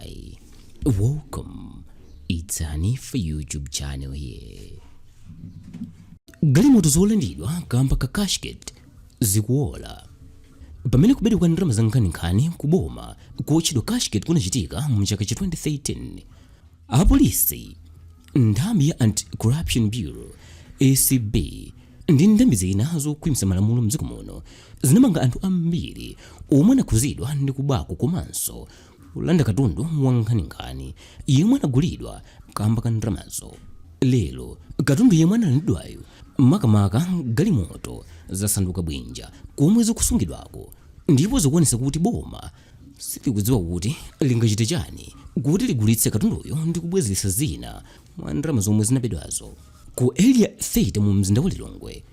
Hi, welcome. It's Hanifa YouTube channel here. Galimoto zolandidwa kamba ka cashgate zikuwola. Pamene kubedwa kwa ndalama za nkhaninkhani ku boma kotchedwa cashgate kunachitika mu chaka cha 2013, apolisi, nthambi ya Anti-Corruption Bureau ACB ndi nthambi zina zokhwimitsa malamulo mdziko muno zinamanga anthu ambiri omwe anakhuzidwa ndi kubako komanso kulanda katundu wa nkhaninkhani yemwe anagulidwa kamba ka ndalamazo. Lero katundu yemwe analandidwayo, makamaka galimoto, zasanduka bwinja komwe zikusungidwako, ndipo zikuonetsa kuti boma silikudziwa kuti lingachite chani kuti ligulitse katunduyo ndi kubwezeretsa zina mwa ndalama zomwe zinabedwazo. Ku Area 30 mu mzinda wa Lilongwe,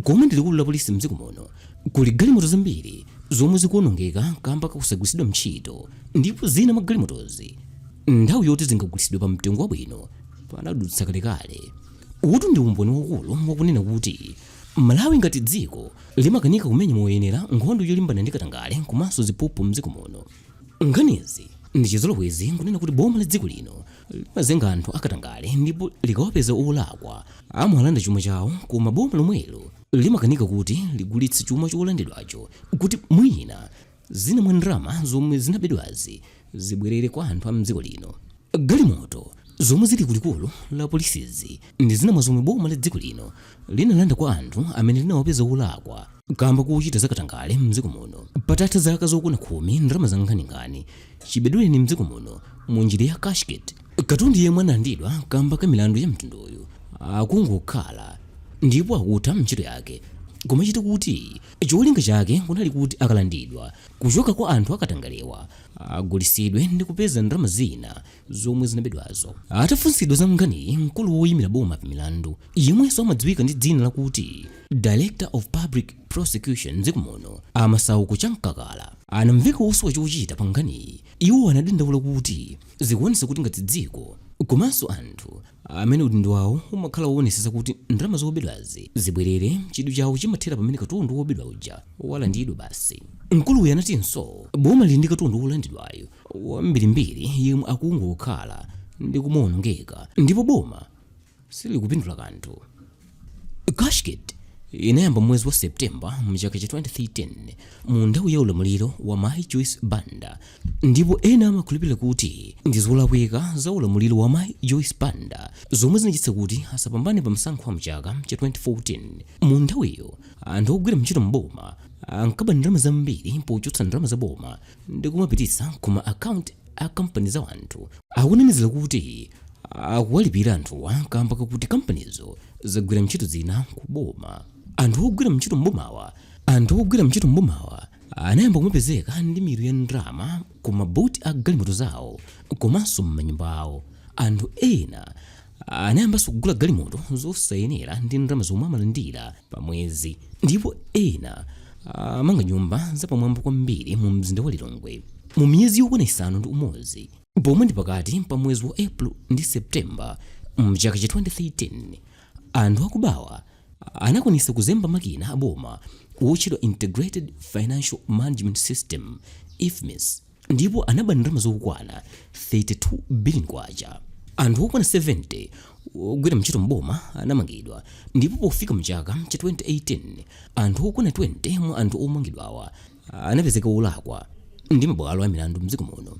komwe ndi likulu la polisi mdziko muno, kuli galimoto zambiri zomwe zikuonongeka kamba kakusagwiritsidwa ntchito, ndipo zina mwa galimotozi nthawi yoti zingagulitsidwe pa mtengo wabwino panadutsa kalekale. Utu ndi umboni waukulu wakunena kuti Malawi ngati dziko limakanika kumenya moyenera nkhondo yolimbana ndi katangale komanso ziphuphu mdziko muno. Nkhanizi ndi chizolowezi kunena kuti boma la dziko lino limazenga anthu akatangale, ndipo likawapeza olakwa amalanda chuma chawo, koma boma lomwelo limakanika kuti ligulitse chuma cholandidwacho kuti mwina zina mwa ndalama zomwe zinabedwazi zibwerere kwa anthu a mdziko lino. Galimoto zomwe zili kulikulu la polisizi ndi zina mwa zomwe boma la dziko lino linalanda kwa anthu amene linawapeza olakwa kamba kochita zakatangale mdziko muno. Patatha zaka zokwana 10 ndalama za nkhaninkhani chibedwereni mdziko muno mu njira ya cashgate, katundu yemwe analandidwa kamba ka milandu ya mtunduyu akungokhala ndipo akutha ntchito yake, kumachita kuti cholinga chake kunali kuti akalandidwa kuchoka kwa anthu akatangalewa agulitsidwe ndi kupeza ndalama zina zomwe zinabedwazo. Atafunsidwa za nkhaniyi, mkulu woyimira boma pa milandu yemwenso amadziwika ndi dzina lakuti Director of Public Prosecution mdziko muno, a Masauko Chamkakala, anamveka osowa chochita pa nkhaniyi. Iwo anadandaula kuti zikuonetsa kuti ngati dziko komanso anthu amene udindo wawo umakhala woonetsetsa kuti ndalama zobedwazi zibwerere, chidwi chawo chimathera pamene katundu wobedwa uja walandidwa basi. Mkuluyu anatinso boma lili ndi katundu wolandidwayo wambirimbiri yemwe akungokhala ndi kumaonongeka ndipo boma silikupindula kanthu. Cashgate inayamba mwezi wa September mchaka cha 2013 mu nthawi ya ulamuliro wa Mayi Joyce Banda, ndipo ena amakhulupirira kuti ndi zolakwika za ulamuliro wa Mayi Joyce Banda zomwe zinachititsa kuti asapambane pa masankho a mchaka cha 2014. Mu nthawiyo anthu ogwira ntchito m'boma ankaba ndalama zambiri pochotsa ndalama za boma ndi kumapititsa ku ma account a kampani za anthu, akunamizira kuti akuwalipira anthuwa kamba kakuti kampanizo zagwira ntchito zina ku boma. Anthu ogwira ntchito m'bomawa anayamba kumapezeka ndi milu ya ndalama ku mabuti a galimoto zawo komanso m'manyumba awo. Anthu ena anayambanso kugula galimoto zosayenera ndi ndalama zomwe amalandira pa mwezi, ndipo ena amanga nyumba zapamwamba kwambiri mu mzinda wa Lilongwe. Mu miyezi yokwana 6, pomwe ndi pakati pa mwezi wa April ndi September mchaka cha 2013, anthu akubawa anakwanitsa kuzemba makina a boma wotchedwa Integrated Financial Management System, IFMIS, ndipo anaba ndalama zokwana 32 billion kwacha. Anthu okwana 70 ogwira ntchito m'boma anamangidwa, ndipo pofika mchaka cha 2018 anthu okwana 20 mwa anthu omangidwawa anapezeka olakwa ndi mabwalo a milandu mdziko muno.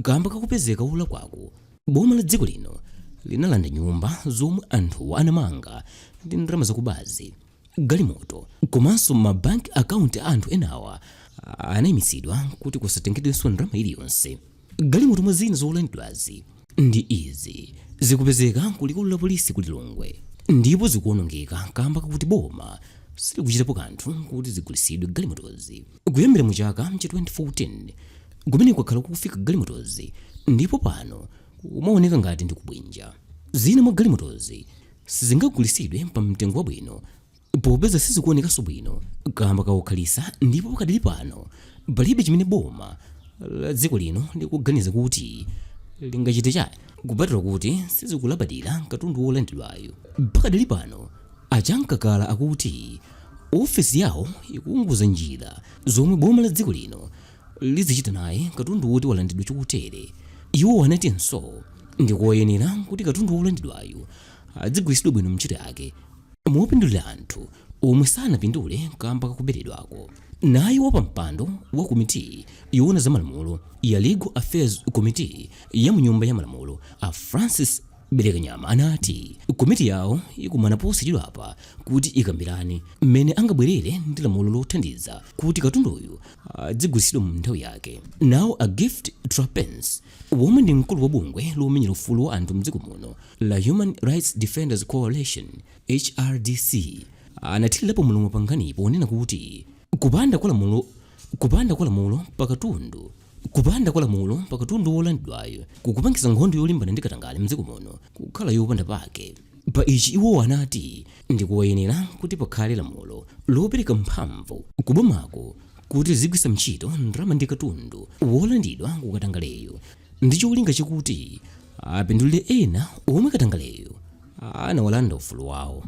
Kamba kakupezeka olakwaku, boma la dziko lino linalanda nyumba zomwe anthuwa anamanga ndi ndalama zakubazi, galimoto, komanso ma bank account a anthu enawa anayimitsidwa kuti kusatengedwenso ndalama iliyonse. Galimoto mwa zina zolandidwazi ndi izi zikupezeka ku likulu la polisi ku Lilongwe ndipo zikuonongeka kamba kakuti boma silikuchitapo kanthu kuti zigulitsidwe galimotozi. Kuyambira mu chaka cha 2014 kumene kwakhala kukufika galimotozi, ndipo pano kumaoneka ngati ndi kubwinja. Zina mwa galimotozi sizingagulitsidwe pa mtengo wabwino popeza sizikuonekanso bwino kamba kakukhalitsa, ndipo pakadali pano palibe chimene boma la dziko lino likuganiza kuti lingachite chani kupatula kuti sizikulabadira katundu wolandidwayo. Pakadali pano a Chamkakala akuti ofesi yawo ikuunguza njira zomwe boma la dziko lino lizichita naye katundu woti walandidwa chotere. Iwo anatinso ndikoyenera kuti katundu wolandidwayo adzigwiritsidwe bwino ntchito yake mopindulira anthu omwe sanapindule kamba kakuberedwako. Naye wapampando wa komiti yoona za malamulo ya Legal Affairs Committee ya mu Nyumba ya Malamulo, a Francis Belekanyama, anati komiti yawo ikumana posachedwapa kuti ikambirane mmene angabwerere ndi lamulo lothandiza kuti katunduyu adzigwiritsidwe mu nthawi yake. Nawo a Gift Trapence, womwe ndi mkulu wa bungwe lomenyera ufulu wa anthu mdziko muno la Human Rights Defenders Coalition, HRDC, anathirirapo mulomo pa nkhanipo ponena kuti kupanda kwa lamulo pa katundu wolandidwayo kukupangisa nkhondo yolimbana ndi katangale mdziko muno kukhala yopanda pake. Pa ichi iwo anati ndikoyenera kuti pakhale lamulo lopereka mphamvu kubomako kuti zigwiritsa ntchito ndalama ndi katundu wolandidwa kukatangaleyo ndi cholinga chakuti apindulire ena omwe katangaleyo anawalanda ufulu wawo.